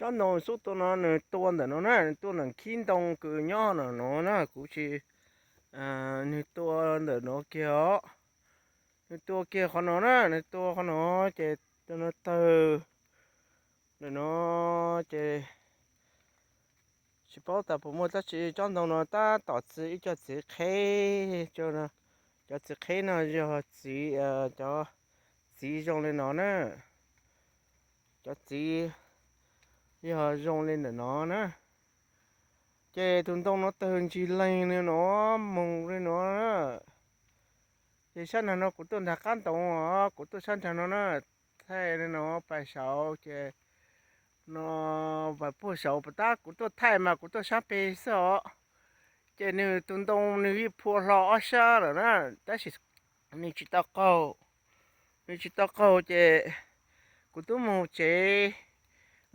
Tsob ntoo xub tua no nws tua ntawm no na, nws tua ntawm khib ntoo kws nyob no no na, kuv tsis, nws tua ntawm no kiag os. Nws tua kiag qhov no na, nws tua qhov no ces no tawg ntawm no ces tsis paub tas puas muaj dab tsi. Tsob ntoo no tab tom txi ib co txiv qheb, cov txiv qheb no yog txiv, cov txiv zoo li no na, cov txiv yog zoo li ntawm no na. Ces tus ntoo no tawg ntsis leeg li no, moog li no na. Ces sab nrag no kuv tuaj nrag qab ntoo os, kuv tuaj sab nrag no na, thaij li no pais saud ces no pais puag saud pus tab kuv tuaj thaij mas kuv tuaj sab peg xwb os. Ces nws tus ntoo nws yeej phua hlo ob sab lawm na, tab sis nws tsis tau qaug. Nws tsis tau qaug ces kuv twb mus tsev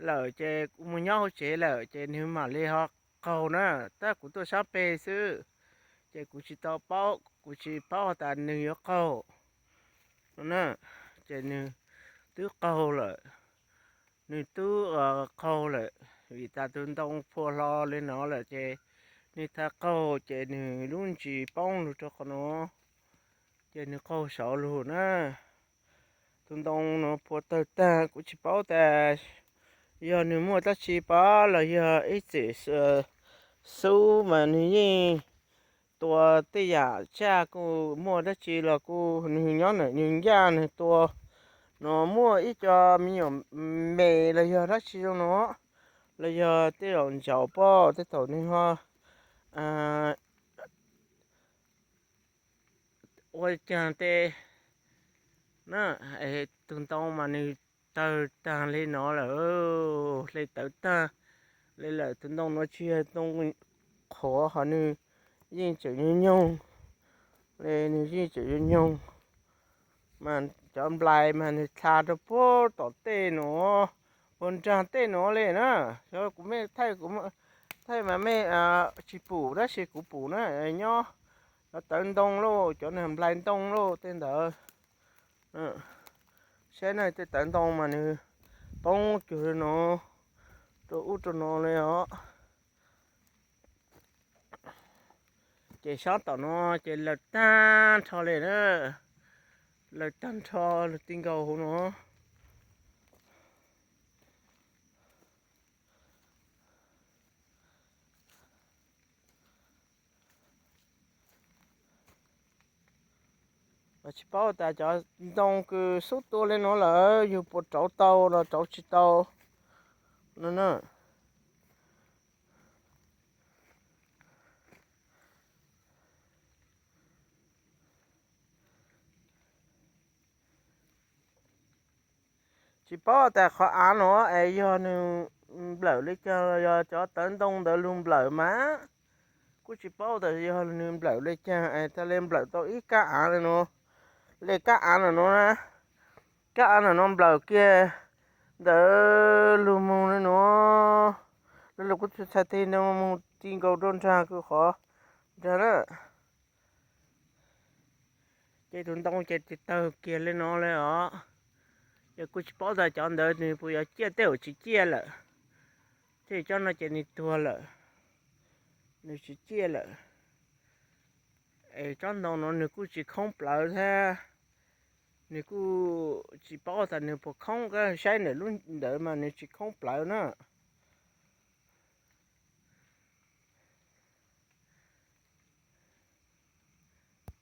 lawm, ces kuv mus nyob hauv tsev lawm ces nws mam li ho qaug na, tab kuv tuaj sab peg xwb, ces kuv tsis tau paub, kuv tsis paub has tas nws yuav qaug no na. Ces nws twb qaug lawm, nws twb qaug lawm, vim tas tus ntoo phua hlo li no lawm ces nws thav qaug ces nws lub ntsis poob lug rau qhov no, ces nws qaug saud lug na. Tus ntoo no phua tawg tag, kuv tsis paub tas yog nws muaj dab tsi pab los yog ib txwm xub mas nws yeej tua tej yam tsaj kuj muaj dab tsi los kuj nws nyob ntawm nws ncaj nws tua no muaj ib co me nyuam me los yog dab tsi zoo no, los yog tej zaum ntsaum pob tej thaum nws ho ua caag tej na, tus ntoo mas nws tawg tag li no lawm, hle tawv tag li lawm. Tus ntoo no tsis yog ntoo qhuav ho nws yeej tseem nyoog nyoog, nws yeej tseem nyoog nyoog, mas cov nplais mas nws dlha rau puag tom tej no, puag nraag tej no li na. Xyov kuv mej thaij, thaij mas mej tsis pum tab sis kuv pum na, nyob cov tawv ntoo lauj, cov nplais ntoo lauj tej ntawd. Saib na, tej tawv ntoo mas nws poob cuag li no rau ub rau no li os. Ces sab tom no ces lawm tag nrho li na, lawm tag nrho lug ti nkaus hauv no. Tsis paub tas cov ntoo kws xub tua li no lawm yug puas rauv tau los rauv tsis tau no na. Tsis paub tas qhov av no es yog nws nplawm li caag los yog cov tawv ntoo ntawd lug nplawm mas kuj tsis paub tas yog nws nplawm li caag es tau le nplawm tau ib kab av li no, le kab av no na, kab av no nplawm kiag ntawd lug moog li no, lug lug kuj txhais teg no moog ti nkaus rau nraag kws qhov nraag na. Ces tus ntoo ces tawg kiag li no li os. Ces kuj tsis paub tas cov ntawd nws puas yuav ciaj tej zaum tsis ciaj lawm, thiab cov no ces nws tuag lawm, nws tsis ciaj lawm. Es tsob ntoo no nws kuj tsis khoob plawv thiab, nws kuj tsis paub tas nws puas khoob, koj saib ntawm lub ntawd mas nws tsis khoob plawv na.